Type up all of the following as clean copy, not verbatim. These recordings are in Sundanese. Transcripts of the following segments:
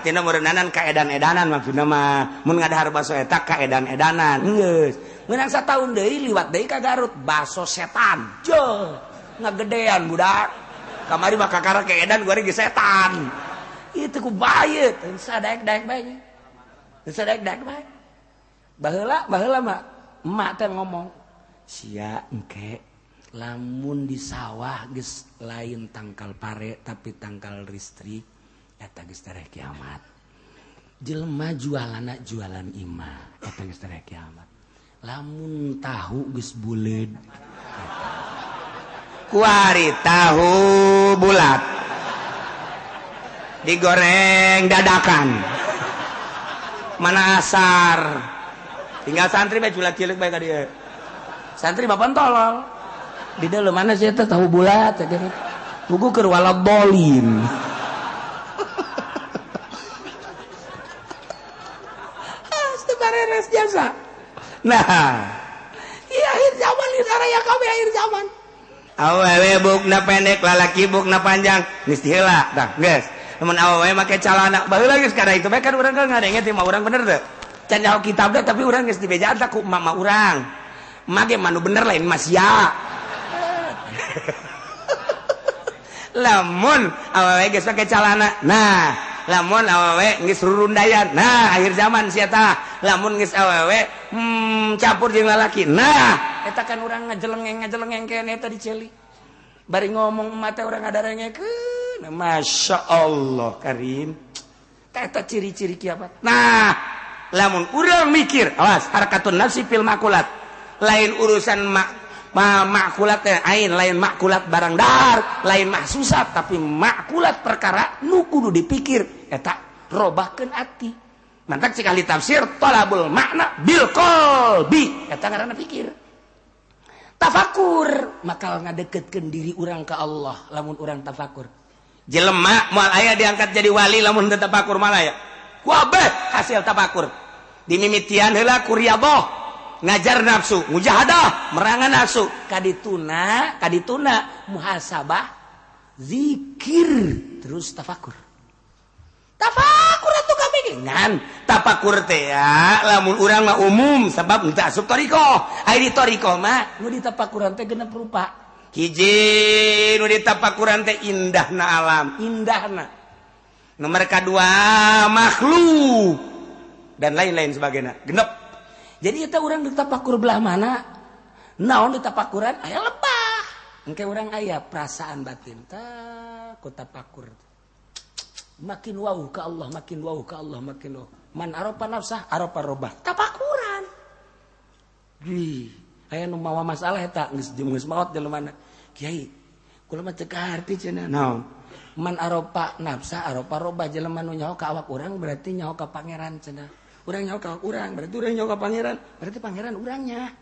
Tina meureunnanan kaedan-edanan maksudna mah mun ngadahar baso eta kaedan-edanan geus meunang sataun deui liwat deui ka Garut baso setan jeuh ngagedean budak kamari mah kakara keedan gua ge setan itu ku bae teu sadaek-daek bae teu sadaek-daek bae baheula baheula mah emak teh ngomong sia engke lamun di sawah geus lain tangkal pare tapi tangkal listrik eta geus tereh kiamat. Jelema jualanna jualan imah eta geus tereh kiamat. Lamun tahu geus buleud kuari tahu bulat digoreng dadakan mana asar tinggal santri bae culat cilik bae ka dieu santri bapan tolol di dalam mana sih eta tahu bulat pugu keur walabolin. Beres jasa. Nah, iya akhir zaman di raya kami akhir zaman. Awewe bukna pendek, lalaki bukna panjang, geus diheula tah, geus. Lamun awewe make calana, baheula geus kada itu bae kan urang kan ngadenge teh mah urang bener teu. Can nyaho kitab teh tapi urang geus dibejaan tah ku emak urang. Emak ge mah nu bener lain mah sia. Lamun awewe geus make calana, nah lamun awewe geus rurundayan, nah akhir zaman sia tah. Lamun geus awewe campur jeung lalaki, nah eta kan urang ngajelengeng kene eta diceli. Bari ngomong emak teh urang ngadarengekeun, Masya Allah karim. Eta ciri-ciri kiamat. Nah, lamun urang mikir, awas harakatun nafsi fil makulat. Lain urusan makulat teh ain, lain makulat barang dahar, lain mahsusat, tapi makulat perkara nu kudu dipikir eta robahkeun ati. Mantak cik ahli tafsir talabul makna bil qalbi eta ngaranna pikir. Tafakur bakal ngadeketkeun diri urang ka Allah lamun urang tafakur. Jelema moal aya diangkat jadi wali lamun teu tafakur moal aya. Kuabeh hasil tafakur. Dimimitian heula ku riyadhah, ngajar nafsu, mujahadah, merangan nafsu, kadituna, kadituna muhasabah, zikir, terus tafakur. Tafakur atuh kabeh ngan tafakur teh ya lamun urang mah umum sebab henteu asup thariqah. Ari di thariqah mah nu ditafakuran teh genep rupa. Hiji nu ditafakuran teh indahna alam, indahna. Nomor kadua makhluk dan lain-lain sebagainya. Genep. Jadi eta urang ditafakur belah mana? Naon ditafakuran aya lebah. Engke urang aya perasaan batin tah ku tafakur. Makin wow ke Allah, makin wow ke Allah, makin wow. Man aropa nafsah, aropa robah. Tafakuran. Wih, aya nu mawa masalah eta geus geus maot jelema mana. Kiai, kula mah teu kaharti cenah. Naon? Man aropa nafsah, aropa robah jelema nu nyaho ka awak urang berarti nyaho ka pangeran cenah. Urang nyaho ka awak urang, berarti urang nyaho ka pangeran, berarti pangeran urangnya.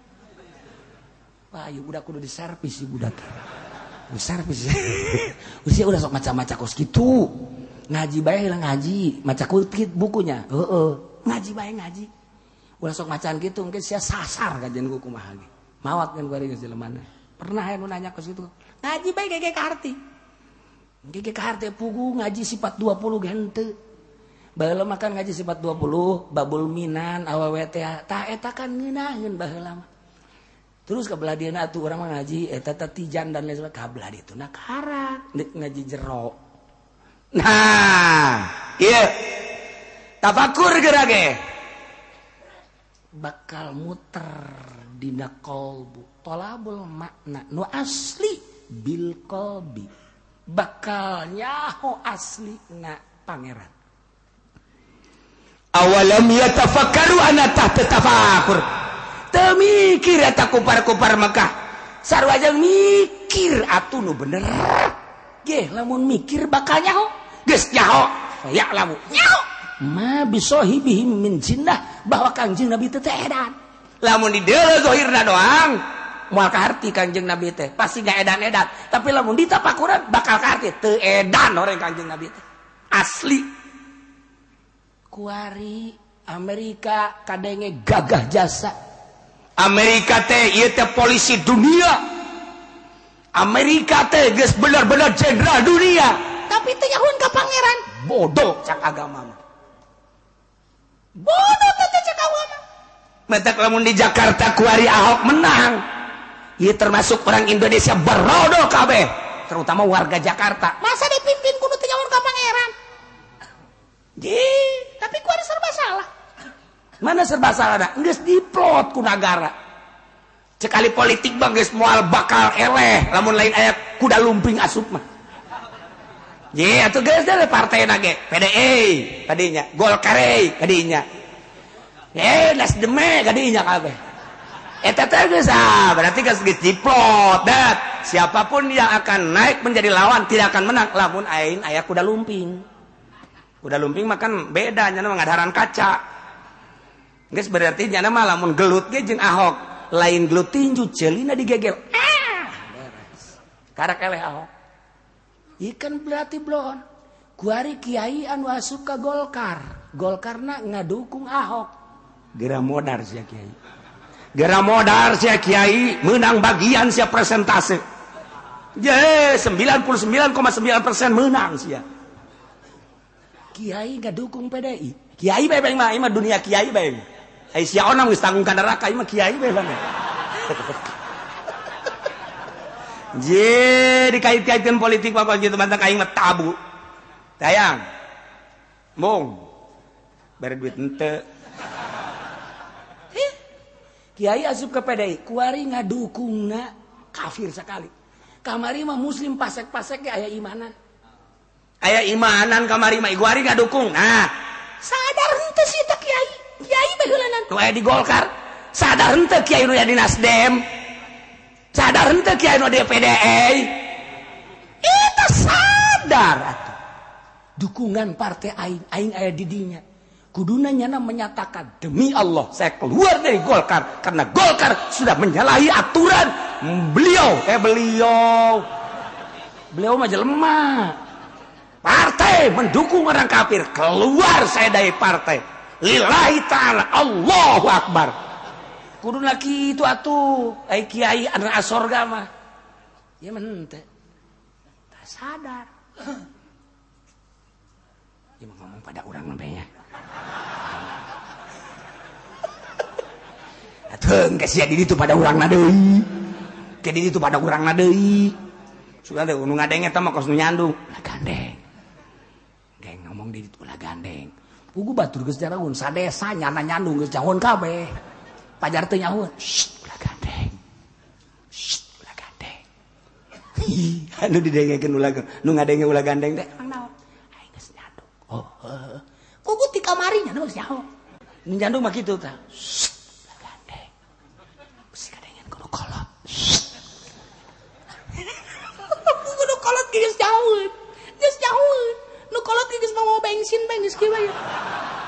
Wah, ieu budak kudu diservis ieu budak. Diservis. Usia udah sok maca-maca kos kitu. Ngaji bae heula ngaji, maca kutip bukunya. Heeh, ngaji bae ngaji. Ulah sok macaan kitu engke sia sasar kajian ku kumaha ge. Mawat kan kuari geus jelema. Pernah aya nu nanya kos kitu. Ngaji bae gege ka arti. Gege ka arti pugu ngaji sifat 20 ge henteu. Baheula mah kan ngaji sifat 20, babul minan awewe teh tah eta kan ngeunaheun baheula mah. Terus ka belah dieuna atuh urang mah ngaji eta teh tijan dan lain sebagainya. Ka belah dituna karak ngaji jero. Nah, iya tafakur gerage bakal muter dina qalbu tolabul makna nu asli bil qalbi bakal nyaho asli na pangeran. Awalam yatafakkaru ana tahta tafakur. Teu mikir eta kupar-kupar Mekah. Sarua jeung mikir atuh nu bener. Geh lamun mikir bakal nyaho geus nyaho ya'lamu nyaho ma bisahibihim min jinnah bahwa Kangjeng Nabi teh edan. Lamun di deuleu zahirna doang moal kaharti Kangjeng Nabi teh pasti ga edan-edan, tapi lamun ditapakuran bakal kaharti teu edan orang Kangjeng Nabi teh asli. Kuari Amerika kadenge gagah jasa. Amerika teh ieu teh polisi dunia. Amerika teh geus bener-bener jenderal dunia, tapi teu nyahoan ka pangeran. Bodoh cak agama mah. Bodoh teh cek awam. Matak lamun di Jakarta kuari Ahok menang. Ieu termasuk orang Indonesia berodo kabeh, terutama warga Jakarta. Masa dipimpin kudu teu nyaho ka pangeran? Ji, tapi kuari serba salah. Mana serba salah da? Geus diplot ku nagara. Cekali politik bang geus moal bakal eleh lamun lain aya kuda lumping asup mah. Ye, atuh geus deh partai nage PDI kadinya, Golkar kadinya. Nasdem kadinya kabeh. Eta teh geus ah, berarti geus diplot dat. Siapapun yang akan naik menjadi lawan tidak akan menang lamun aing aya kuda lumping. Kuda lumping mah kan beda nya mah ngadaharan kaca. Geus berarti nya mah lamun gelut ge jeung Ahok lain gelut tinju celina digegel. Ah, beres. Karak eleh Ahok. Ikan berarti blon. Kuari kiai anu asup ka Golkar. Golkarna ngadukung Ahok. Gera modar sia kiai. Gera modar sia kiai menang bagian sia presentase. Je 99,9% menang sia. Kiai ngadukung PDI. Kiai bae mah ieu mah dunia kiai bae. Ai sia onam geus tanggung ka neraka ieu mah kiai bae mah. Je dikait-kaitkeun politik mah kitu mantang aing mah tabu. Tayang. Mung. Bare duit henteu. Kiai asup ke PDI, kuari ngadukungna kafir sekali. Kamari mah muslim pasek-pasek ge aya imanan. Aya imanan kamari mah kuari ngadukung. Nah, sadar henteu sih teh kiai. Kiai baheulanan nu aya di Golkar. Sadar henteu kiai nu aya di Nasdem. Sadar henteu kiai nu di PDI. Eta sadar atuh. Dukungan partai aing, aing aya di dinya. Kuduna nyana menyatakan demi Allah saya keluar dari Golkar karena Golkar sudah menyalahi aturan beliau. Beliau mah jelema. Partai mendukung orang kafir, keluar saya dari partai. Lillahi ta'ala, Allahu Akbar. Kuduna kitu atuh, ai kiai anu asorga mah. Ieu mah henteu. Tak sadar. Ieu mah ngomong pada urang mah nya. Atuh engke sia di ditu pada urangna deui. Ke di ditu pada urangna deui. Sudah deh nu ngadeng eta mah kos nu nyandung. Ulah gandeng. Geng ngomong di ditu ulah gandeng. Pugu batur geus jaraun sadesa nyana nyandung geus jahon kabeh. Pajar teu nyaho. Shh, ulah gandeng. Shh, ulah gandeng. Anu didengekeun ulah nu ngadenge ulah gandeng teh emang naon? Aing geus nyandung. Oh, heeh. Pugu ti kamari nya geus nyaho. Nu nyandung mah kitu tah. Shh, ulah gandeng. Bisi kadengen kudu kolot. Pugu nu kolot geus jauh. Geus jauh. Nu kolot geus mau bensin bae geus kieu bae.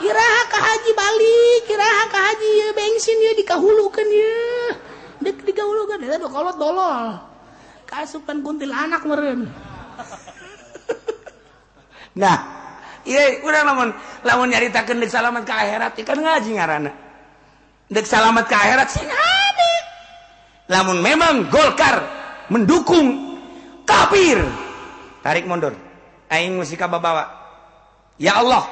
Iraha ka haji balik, iraha ka haji ieu bensin ieu dikahulukeun ieu. Deuk dikahulukeun eta nu kolot dolol. Kaasupan kuntilanak meureun. Nah, ieu urang lamun nyaritakeun deuk salamat ka akhirat kan ngaji ngaranna. Deuk salamat ka akhirat sing hade. Lamun memang Golkar mendukung kafir, tarik mundur. Aing musika babawa. Ya Allah.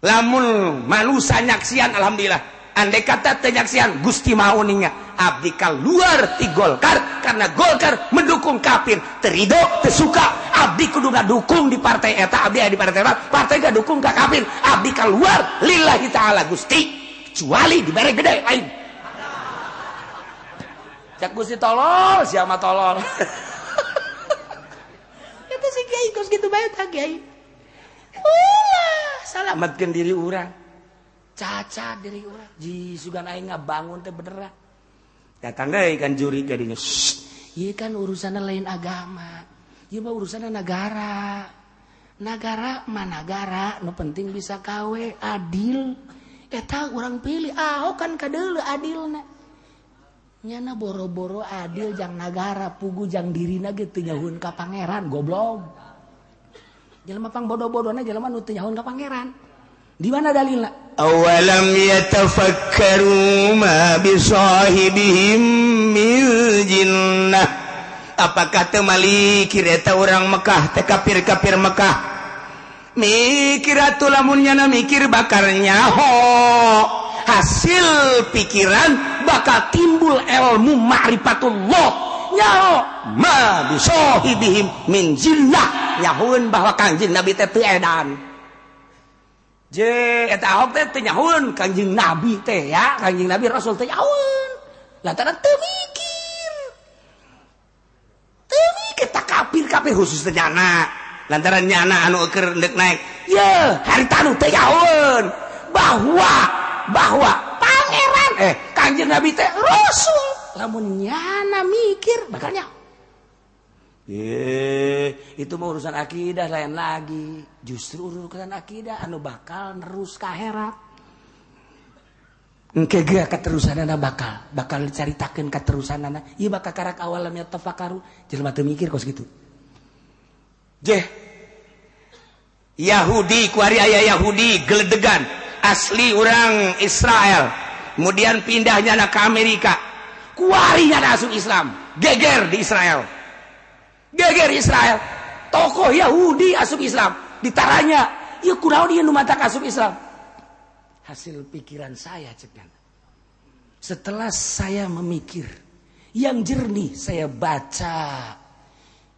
Lamun manusa nyaksian alhamdulillah. Andai kata teu nyaksian Gusti mau ninga abdi keluar ti Golkar karena Golkar mendukung kafir. Terido teu suka abdi kudu ngadukung di partai eta, abdi aya di partai eta, partai ngadukung ka kafir. Abdi keluar lillahi taala Gusti. Kecuali dibere gede lain. Cak Gusti tolol, siapa tolol. Itu si kiai kos gitu bae tah kiai. Ulah, salamatkeun diri urang. Cacat diri urang. Ji sugan aing ngabangun teh beneran. Datang deui kan juri jadinya. Ieu kan urusanna lain agama. Ieu mah urusanna negara. Nagara mah nagara, nu penting bisa kawe adil. Eta urang pilih Ahok kan kadeuleu adilna. Nyana boro-boro adil jang nagara pugu jang dirina ge teu nyahueun ka pangeran goblok. Jelema pang bodoh-bodona jelema nu teu nyahueun ka pangeran. Di mana dalilna? Awalam yatafakkaru ma bisahibihim min jinnah. Apakah teu malikir eta urang Mekah teh kafir-kafir Mekah? Mikir atuh, lamun nyana mikir bakal nyaho. Hasil pikiran bakal timbul ilmu ma'rifatullah. Nyaho ma bisahibihim min jinnah, nyahoeun bahwa Kangjeng Nabi teh teu edan. Je eta Ahok teh teu nyahoeun Kangjeng Nabi teh ya, Kangjeng Nabi Rasul teh nyahoeun. Lantaran teu mikir. Teu mikir tak kafir-kafir khusus teh nyana. Lantaran nyana anu keur ndek naik. Ye, harita nu teu nyahoeun bahwa pangeran Kangjeng Nabi teh Rasul. Lamun nyana mikir bakal nyaho. Itu mah urusan akidah lain lagi. Justru urusan akidah anu bakal nerus ka akhirat. Engke ge katerusanana bakal dicaritakeun katerusanana. Ieu bakal karak awalam yatafakkaru, jelema teu mikir kos kitu. Jeh. Yahudi kuari aya Yahudi geledegan asli orang Israel. Kemudian pindahnya ke Amerika. Kuari nya asup Islam, geger di Israel. Geger Israel. Tokoh Yahudi asup Islam. Ditaranya, ieu kunaon ieu nu matak asup Islam? Hasil pikiran saya cek. Setelah saya memikir yang jernih, saya baca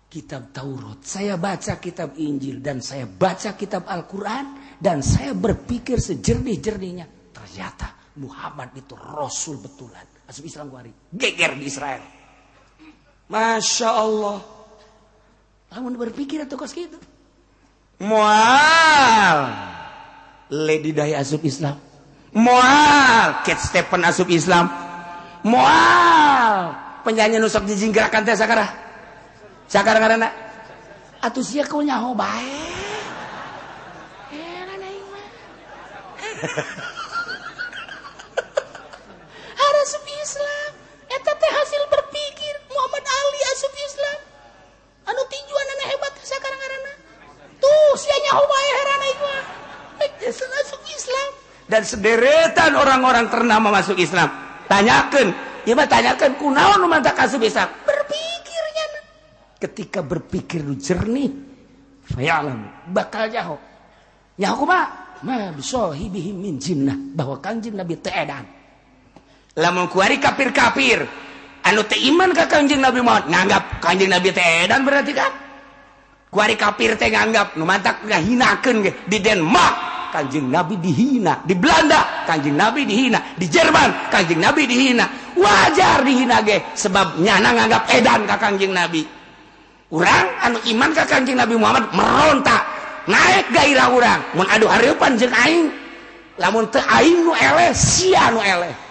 kitab Taurat, saya baca kitab Injil, dan saya baca kitab Al-Quran, dan saya berpikir sejernih-jernihnya, ternyata Muhammad itu Rasul betulan. Asup Islam kuari, geger di Israel. Masya Allah. Lamun berpikir atau kos gitu. Moal Lady Di asup Islam. Moal Cat Stephen asup Islam. Moal penyanyi nu sok dijinggerakan teh sakara. Sakara ngaranna. Atuh sia kau nyaho bae. Heran aing mah. Asup Islam. Eta teh hasil berpikir. Muhammad Ali asup Islam. Anu tinjuanana hebat sakara ngaranna. Tuh sia nyaho bae, heran aing mah. Asup Islam. Dan sederetan orang-orang ternama masuk Islam. Tanyakeun, ieu mah tanyakeun kunaon nu mantak asup Islam? Berpikirnya. Ketika berpikir nu jernih, fayalam bakal nyaho. Nyaho kumaha? Ma bisahibihim min jinnah, bahwa Kangjeng Nabi teu edan. Lamun kuari kafir-kafir anu teu iman ka Kangjeng Nabi Muhammad nganggap Kangjeng Nabi teh edan, berarti kan kuari kafir teh nganggap nu mantak ngahinakeun ge. Di Denmark Kangjeng Nabi dihina, di Belanda Kangjeng Nabi dihina, di Jerman Kangjeng Nabi dihina. Wajar dihina ge, sebab nyana nganggap edan ka Kangjeng Nabi. Urang anu iman ka Kangjeng Nabi Muhammad meronta, naik gairah urang mun adu hareupan jeung aing. Lamun teu aing nu eleh, sia nu eleh.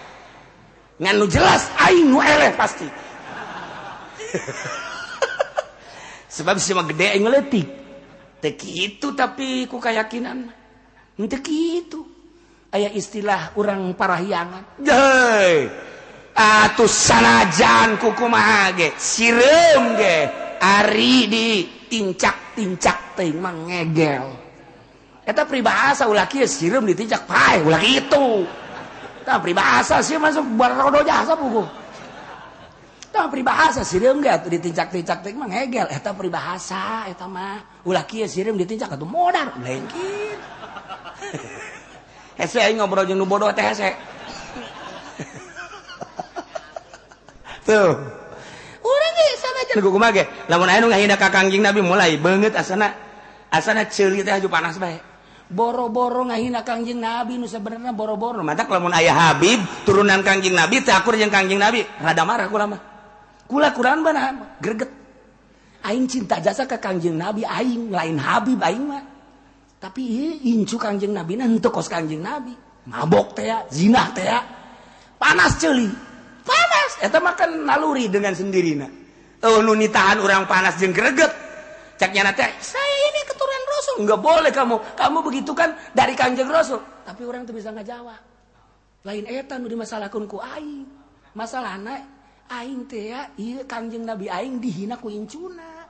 Ngan nu jelas aing nu eleh pasti. Sebab si mah gede aing leutik. Teu kitu, tapi ku kayakinan teu kitu. Aya istilah urang parahyangan. Deui. Atuh sanajan ku kumaha ge, sireum ge ari di tincak-tincak teuing mah ngegel. Eta peribahasa, ulah kieu sireum ditincak pae, ulah kitu. Tah peribahasa sih masuk barodo jasa buku. Tah peribahasa sireum ge atuh ditincak-tincak teh mah ngegel. Eta peribahasa eta mah. Ulah kieu sireum ditincak atuh modar lain kieu. Hese aing ngobrol jeung nu bodoh teh hese. Tuh. Urang ge sanajan kumaha ge. Lamun aya nu ngahina ka Kangjeng Nabi mulai beungeut asana asana ceuli teh aju panas bae. Boro-boro ngahina Kangjeng Nabi nu sebenarnya boro-boro. Matak lamun aya Habib turunan Kangjeng Nabi teh akur jeung Kangjeng Nabi, rada marah kula mah. Kula kurang banahan greget. Aing cinta jasa ka Kangjeng Nabi aing, lain Habib aing mah. Tapi ieu incu Kangjeng Nabi na henteu kos Kangjeng Nabi. Mabok teh ya, zinah teh ya. Panas ceuli. Panas eta mah kan naluri dengan sendirina. Oh nu nitahan urang panas jeung greget. Cek nyana teh, saya ini keturunan Rasul. Enggak boleh kamu begitu kan dari Kangjeng Rasul. Tapi orang tuh bisa ngajawab. Lain eta nu dimasalahkeun ku aing. Masalahna aing teh ya, ieu Kangjeng Nabi aing dihina ku incuna.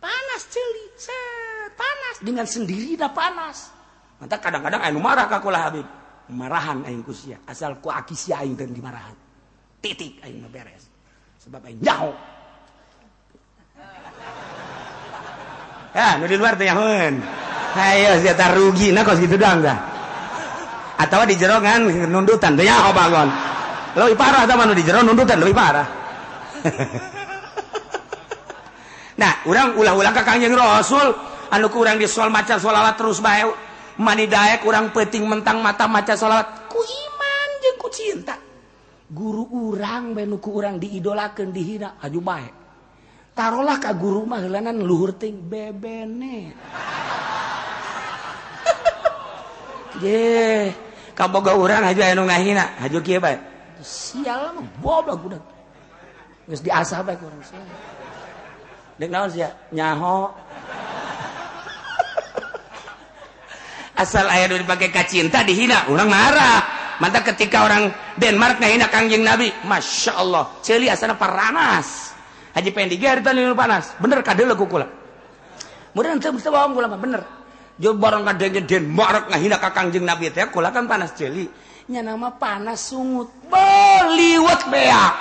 Panas ceuli, set, panas dengan sendiri dah panas. Mantap kadang-kadang aing marah ka kula Habib. Marahan aing ku sia, asal ku aki sia aing teh dimarahan. Titik aing mah beres. Sebab aing nyaho. Ya, nu di luar teh nyahoeun. Ayo sia rugi nah kos kitu doang dah. Atawa di jero kan nundutan teh nyaho bangon. Leuwih parah tah mah di jero nundutan leuwih parah. Nah, urang ulah-ulah ka Kangjeng Rasul anu ku urang disol maca sholawat terus bae mani daek urang peuting mentang mata maca sholawat ku iman jeung ku cinta. Guru urang bae nu ku urang diidolakeun dihina haju bae. Tarolah ka guru mah heulanan luhur ting bebene. Ye, kaboga urang haju aya nu ngahina, haju kieu bae. Sial mah goblok budak. Geus diasah bae ku urang sial. Dek naon sia? Nyaho. Asal aya nu dipake ka cinta dihina, urang marah. Mantap ketika orang Denmark ngahina Kangjeng Nabi, Masya Allah, ceuli asana paranas. Haji pengen diger nu panas, bener kadeuleu ku kula. Mudah teu mesti bohong kula mah bener. Jo barang kadenge Denmark ngahina ka Kangjeng Nabi teh kula kan panas ceuli. Nya nama panas sungut. Beliwet beak.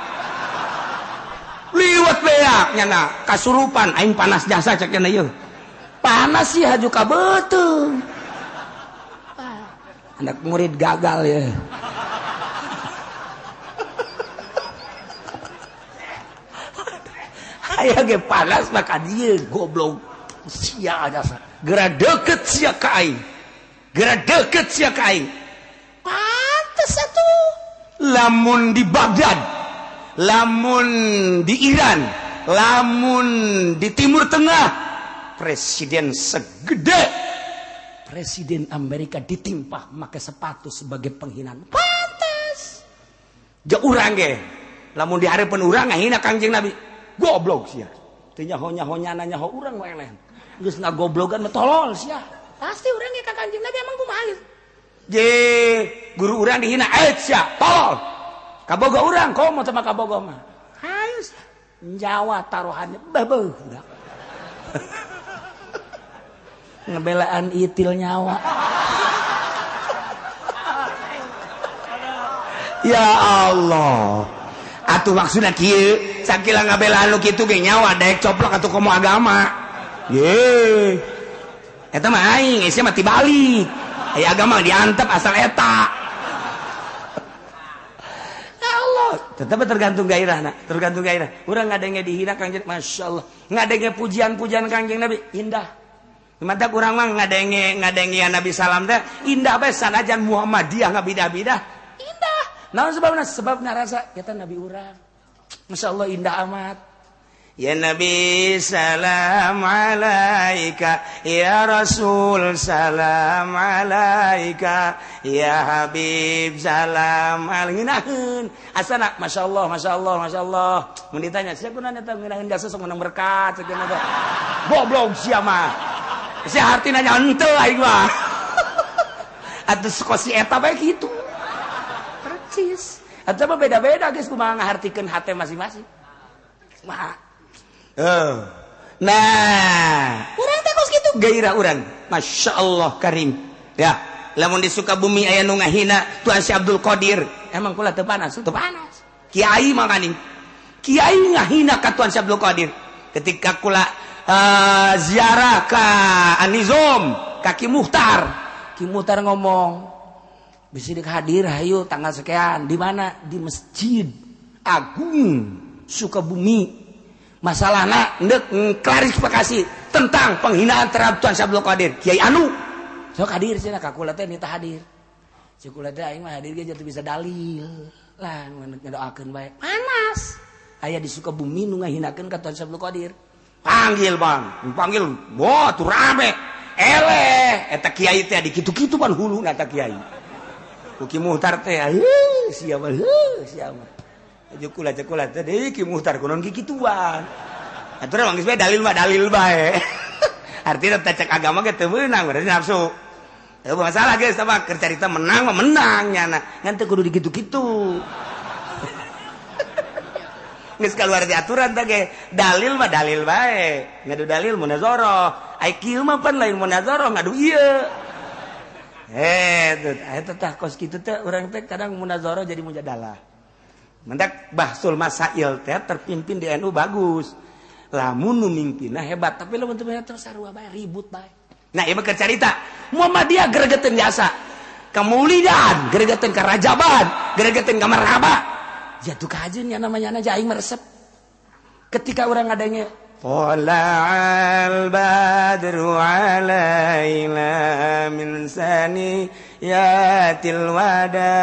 Liwet beak nyana kasurupan aing panas jasa cek nya ieu. Panas sih haju ka beuteung. Anak murid gagal ya. Aya ge panas maka dia goblok sia jasa. Geura deukeut sia ka aing. Geura deukeut sia ka aing. Pantes atuh. Lamun di Baghdad, lamun di Iran, lamun di Timur Tengah, presiden segede presiden Amerika ditimpah make sepatu sebagai penghinaan. Pantes. Ja urang ge, lamun di hareupeun urang ngahina Kangjeng Nabi. Goblok sia. Teu nyaho-nyahonyana nyaho urang we eleh. Geus ngagoblogan mah tolol sia. Pasti urang ge ka Kangjeng Nabi emang kumaha geus. Je, guru urang dihina, eh sia, tolol. Kaboga urang komo teh mah kaboga mah. Hayu sia. Nyawa taruhannya babeuh budak. Ngebelaan itil nyawa. Ya Allah. Atuh maksudna kieu, sakila ngabelaan nu kitu ge nyawa daek coplok atuh komo agama. Ye. Eta mah aing, sia mah tibalik. Aya agama diantep asal eta. Ya Allah, tetap tergantung gairahna, tergantung gairah. Urang ngadenge dihina Kangjeng, Masya Allah. Ngadenge pujian-pujian Kangjeng Nabi indah. Mantap urang mah ngadenge Nabi salam teh indah bae sanajan Muhammadiyah ngabidah-bidah indah. Naon sebabna? Sebab ngarasa eta Nabi urang. Masya Allah indah amat. Ya Nabi salam alaika, ya Rasul salam alaika, ya Habib salam alaika. Asana Masya Allah, Masya Allah, Masya Allah. Mun ditanya sia kunaon eta ngeunaheun jasa sok menang berkat cenah teh. Goblok sia mah. Sia hartina nya henteu aing mah. Atuh si eta bae kitu. Percis. Atuh mah beda-beda geus kumaha ngahartikeun hate masing-masing. Mah. Nah, urang teh kos kitu gairah urang. Masya Allah karim. Ya, lamun di Sukabumi aya nu ngahina Tuan Syekh Abdul Qadir, emang kula teu panas, teu panas. Kiai makaning. Kiai ngahina ka Tuan Syekh Abdul Qadir. Ketika kula ziarah ka Anizom, ka Ki Muhtar. Ki Muhtar ngomong, "Bisi dek hadir hayu tanggal sekian." Di mana? Di Masjid Agung Sukabumi. Masalahna ndek klarifikasi tentang penghinaan terhadap Tuan Syekh Abdul Qadir. Kiai anu sok hadir cenah ka kula teh nita hadir. Cek kula teh aing mah hadir ge teu bisa dalil. Lah ngadoakeun bae. Panas. Aya di Sukabumi nu ngahinakeun ka Tuan Syekh Abdul Qadir. Panggil bang, panggil, wah tuh rame. Eleh, eta kiai teh di kitu-kitu pan huluna eta kiai. Ku Ki Muhtar teh, heuh siapa heuh siapa. Kula teh deui Ki Muhtar kunaon kikituan. Atuh mah geus bae dalil mah dalil bae. Artinya teh cek agama ge teu meunang berarti nafsu. Teu masalah geus tah mah keur carita menang mah menang nyana. Ngan teu kudu dikitu-kitu. Geus kaluar di aturan teh ge dalil mah dalil bae. Ngadu dalil munazarah. Ai kieu mah pan lain munazarah ngadu ieu. Eta tah kos kitu teh urang teh kadang munazarah jadi mujadalah. Mendak bahsul masail teh terpimpin di NU bagus. Lamun nu mimpinna hebat, tapi lamun teu terus sarua bae ribut bae. Nah, ieu mah keur carita. Muhammadiyah gregeteun jasa. Kemuliaan, gregeteun ka Rajaban, gregeteun ka Marhaba. Jatuh kajeun nya namanya aja aing meresep. Ketika orang ngadenge Thala'al badru alaina min saniyatil wada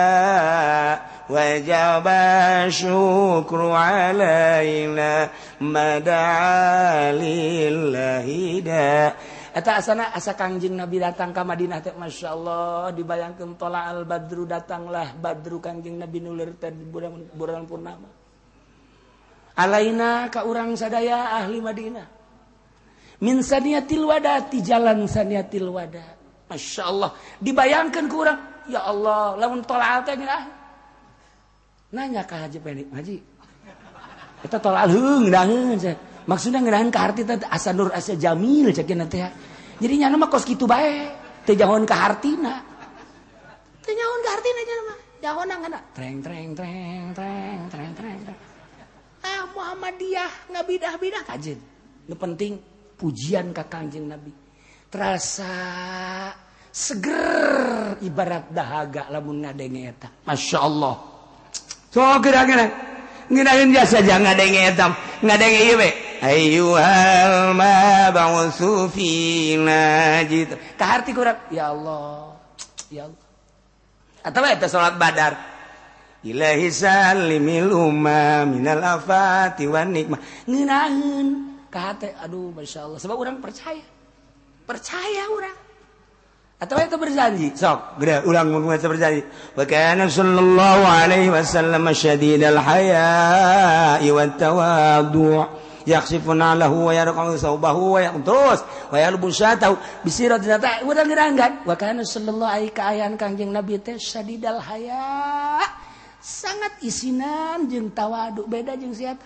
wajaba syukru alaina mada'a lillahi da. Eta asana asa Kangjeng Nabi datang ka Madinah teh masyaallah dibayangkeun tola'al badru, datanglah badru Kangjeng Nabi nulir teh bulan purnama. Alaina ka urang sadaya ahli Madinah. Min saniyatil wada, ti jalan saniyatil wada. Masya Allah, dibayangkan ku urang, ya Allah, lamun tola'al teh ngeunah. Nanya ka Haji Penik, Haji. Eta tola'al heung ngeunaheun. Maksudna ngeunaheun ka harti teh asa nur asa jamil cek teh. Jadi nyana mah kos kitu bae, teu jahoan ka hartina. Teu nyahoan ka hartina nyana mah. Jahoan ngana treng treng treng treng treng treng. Ah Muhammadiyah ngabidah-bidah kajen. Nu penting pujian ka Kangjeng Nabi. Terasa seger ibarat dahaga lamun ngadenge eta. Masya Allah. So geura-geura ngeunaheun jasa jangan ngadenge eta, ngadenge ieu we. Ayyuhal mab'utsu fina jit. Ka harti kurang ya Allah. Ya Allah. Atawa eta salat Badar. Ilahi salimil umma minal afati wan nikmah. Ngeunaheun ka hate aduh masyaallah sebab urang percaya. Percaya urang. Atau itu berjanji sok gede ulang mun berjanji. Wa kana sallallahu alaihi wasallam syadidal haya'i wat tawadhu' yakhsifuna lahu wa yarqa'u thawbahu wa yaqtus wa yalbusatahu bisirat ta urang ngeranggan. Wa kana sallallahu alaihi kaayaan Kangjeng Nabi teh syadidal haya' sangat isinan jeung tawadu, beda jeung siapa?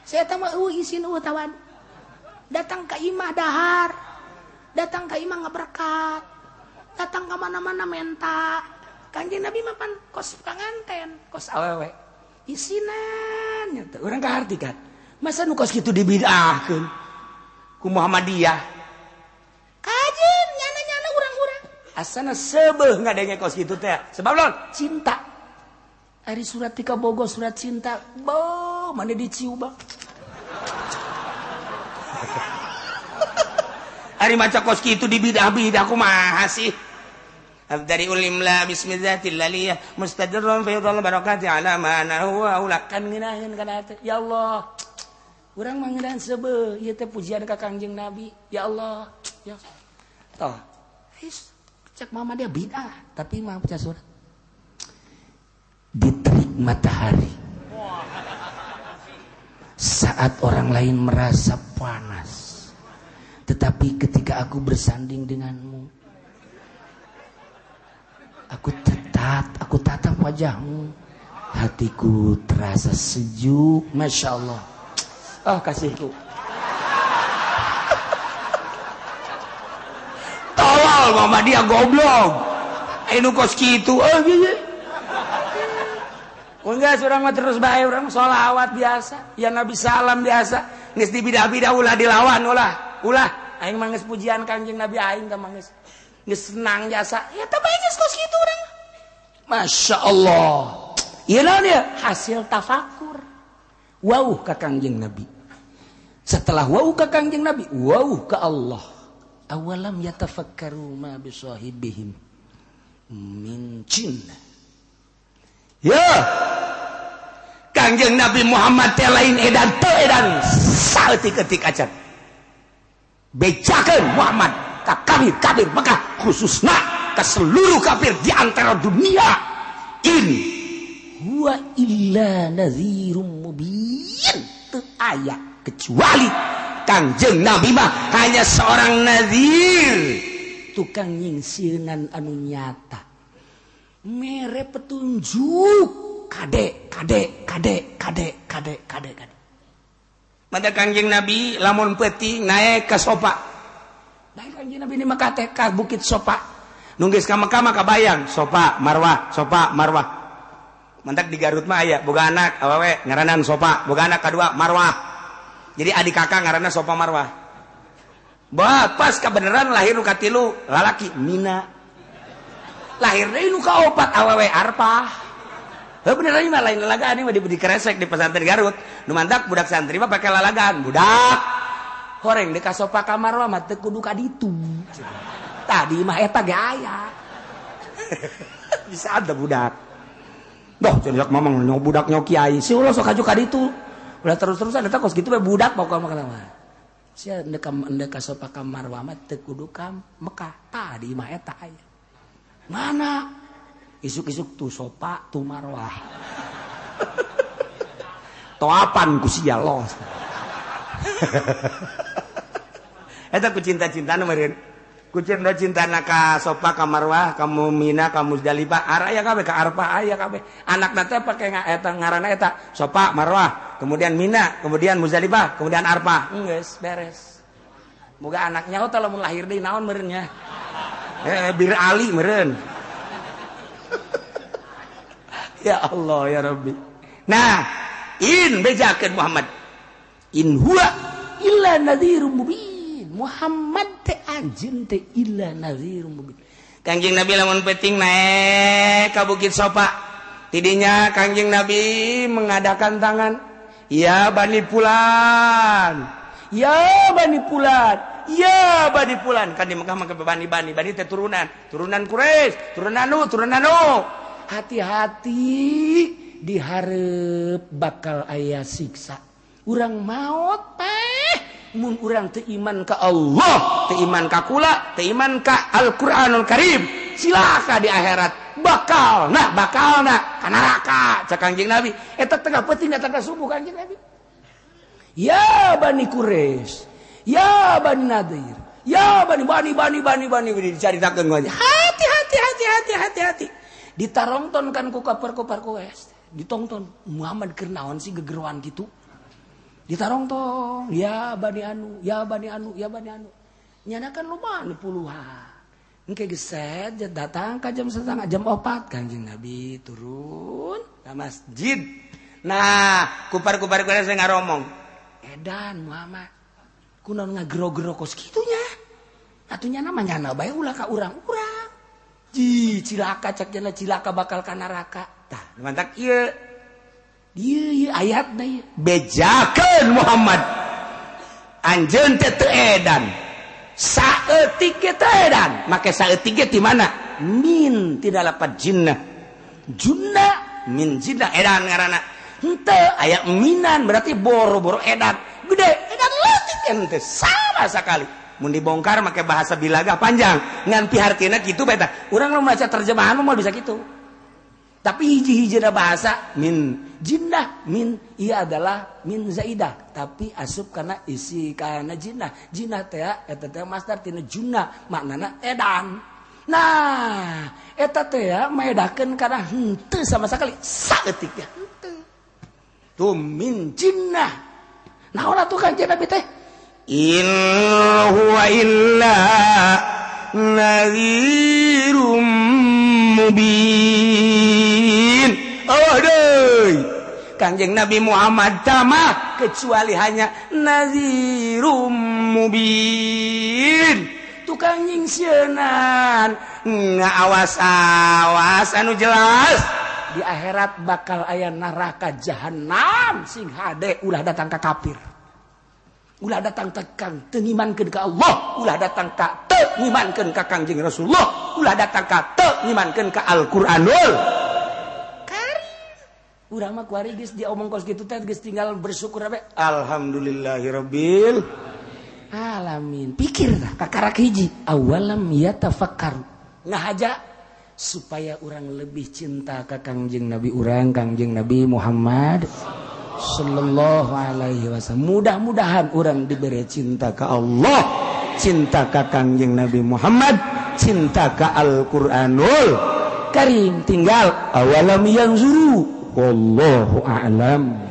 Saya mah eueuh isin eueuh tawadu. Datang ka imah dahar, datang ka imah ngaberkat, datang ka mana-mana menta. Kanjeng Nabi mah pan kos kanganten, kos awewe. Isinan nya teh urang kaharti kan. Masa nu kos kitu dibid'ahkeun ku Muhammadiyah? Kajeun nyana-nyana urang-urang. Asana sebeuh ngadenge kos kitu teh. Sebab lon cinta. Ari surat tika bogo surat cinta. Bo, mana diciu bang. Ari maca kos kitu dibidah-bidah kumaha sih? Dari ulimla bismillatil laliyah mustadirrun fi dhal barakati ala ma ana huwa ula kan ngeunaheun kana teh. Ya Allah. Urang mah ngeunaheun sebeuh ieu teh pujian ka Kangjeng Nabi. Ya Allah. Ya. Toh. His cek mama dia bid'ah, tapi mah baca surat. Diterik matahari. Saat orang lain merasa panas, tetapi ketika aku bersanding denganmu, aku tatap wajahmu, hatiku terasa sejuk. Masya Allah. Oh kasihku. Tolol mama dia goblok. Anu kos kitu. Oh iya. Enggak, urang mah terus bae, urang sholawat biasa, ya Nabi salam biasa. Geus dibidah-bidah ulah dilawan ulah. Ulah aing mah geus pujian Kangjeng Nabi aing teh mah geus geus senang jasa. Ya teh bae geus kos kitu urang. Masya Allah. Ieu naon ieu? Hasil tafakur. Wauh ka Kangjeng Nabi. Setelah wauh ka Kangjeng Nabi, wauh ka Allah. Awalam yatafakkaru ma bisahibihim min jinnah. Ya. Kangjeng Nabi Muhammad teh lain edan teu edan saeutik-eutik acan. Bejakeun Muhammad ka kafir-kafir Mekah khususna ka seluruh kafir di antara dunia. In huwa illa nadhirum mubin. Teu aya kecuali Kangjeng Nabi mah hanya seorang nazir, tukang nyingsieunan anu nyata, mere petunjuk kade kade kade kade kade kade kade. Mata Kangjeng Nabi lamun peuting naik ke sopa, naik Kangjeng Nabi ini maka teh ka bukit Sopa, nunggis ka Mekah mah kabayang Sopa Marwah, Sopa Marwah. Mantak di Garut mah aya boga anak awewe ngaranan Sopa, boga anak kadua Marwah. Jadi adik kakak ngaranna Sopa Marwah. Bah, pas kebenaran lahir nu katilu lalaki Mina. Lahir deui nu kaopat awewe Arpah. Heuh beneran mah lain lalagaan ieu mah dikeresek di pesantren Garut. Nu mantak budak santri mah pake lalagaan, budak. Horeng deui ka Sofa ka Marwah mah teu kudu ka ditu. Tadi mah eta ge aya. Bisa ada budak. Doh cenah mamang nyo budak nyo kiai. Si ulah sok kaju ka ditu. Ulah terus-terusan eta kos kitu we budak pokokna mah. Sia endek ka Sofa ka Marwah mah teu kudu ka Mekah. Tadi mah eta aya. Mana? Isuk-isuk tuh Sofa tuh Marwah. Toapan ku sia los. Eta ku cinta-cintana meureun. Ku cinta-cintana ka Sofa ka Marwah, ka Mina, ka Muzdalifah, araya kabeh ka Arfah aya kabeh. Anakna teh pake eta ngaranna eta Sofa, Marwah, kemudian Mina, kemudian Muzdalifah, kemudian Arfah. Geus beres. Moga anaknya teh lamun lahir deui naon meureun nya. Bir Ali meureun. Ya Allah ya Rabbi. Nah, in bejakeun Muhammad. In huwa illa nadhirum mubin. Muhammad teh anjeun teh illa nadhirum mubin. Kangjeng Nabi lamun penting naik ka Bukit Sofa. Tidinya Kangjeng Nabi mengadakan tangan, ya Bani Fulan. Ya Bani Fulan. Ya Bani Fulan. Kan di Mekah mah bani-bani, bani teh turunan, turunan Quraisy, turunan anu, turunan anu. Hati-hati dihareup bakal aya siksa. Urang maot teh mun urang teu iman ka Allah, teu iman ka kula, teu iman ka Al-Qur'anul Karim, silaka di akhirat bakal nah ka neraka cak Kangjeng Nabi. Eta tengah peuting datang ka subuh Kangjeng Nabi. Ya Bani Quraisy, ya Bani Nadir, ya Bani Bani Bani Bani Bani dicaritakeun aja. Hati hati hati hati hati hati. Ditarongton kan ku kapar-kapar Quraisy, ditongton Muhammad keur naon sih gegeroan kitu. Ditarongtong, ya Bani anu, ya Bani anu, ya Bani anu. Nyana kan lumayan puluhan. Engke geset datang ka jam setengah jam 4 Kangjeng Nabi turun ke masjid. Nah, kupar-kupar Quraisy ngaromong. Edan Muhammad, kunaon ngagero-gero kos kitunya? Atuh nyana mah nyana bae ulah ka urang-urang. Ji, cilaka cak jana cilaka bakal ka neraka. Tah, mantak ieu. Ieu ieu ayatna ieu. Bejakeun Muhammad. Anjeun teh teu edan. Saeutik ge teu edan. Make saeutik ge ti mana? Min tidak lapat jinnah. Junna min jinnah edan ngaranna. Henteu aya minan berarti boro-boro edan. Gede edan leutik ente sama sekali. Mun dibongkar make bahasa bilaga panjang ngan pihartina kitu bae tah. Urang nu maca terjemahan mah bisa kitu. Tapi hiji-hijina bahasa min jinnah min ieu adalah min zaidah tapi asup kana isi kana jinnah. Jinnah teh eta teh masdar tina junna maknana edan. Nah, eta teh maedakeun kana henteu sama sekali saeutik ge henteu. Tuh min jinnah. Naon atuh Kanjeng Nabi teh? In huwa illa nadhirum mubin. Oh deui. Kangjeng Nabi Muhammad tamah kecuali hanya nadhirum mubin. Tukang nyingsieunan ngaawas-awas anu jelas di akhirat bakal aya neraka jahanam sing hade ulah datang ka kafir. Ulah datang ka kang teu ngimankeun ka Allah, ulah datang ka teu ngimankeun ka Kangjeng Rasulullah, ulah datang ka teu ngimankeun ka Al-Qur'anul Karim. Urang mah kuari geus diomong kos kitu teh geus tinggal bersyukur bae. Alhamdulillahirabbil alamin. Pikir tah kakarak hiji, awalam yatafakkaru. Ngahaja supaya urang lebih cinta ka Kangjeng Nabi urang, Kangjeng Nabi Muhammad sallallahu alaihi wasallam. Mudah-mudahan orang diberi cinta ke Allah, cinta ke Kangjeng Nabi Muhammad, cinta ke Al-Qur'anul Karim. Tinggal awalam yanzuru, wallahu a'lam.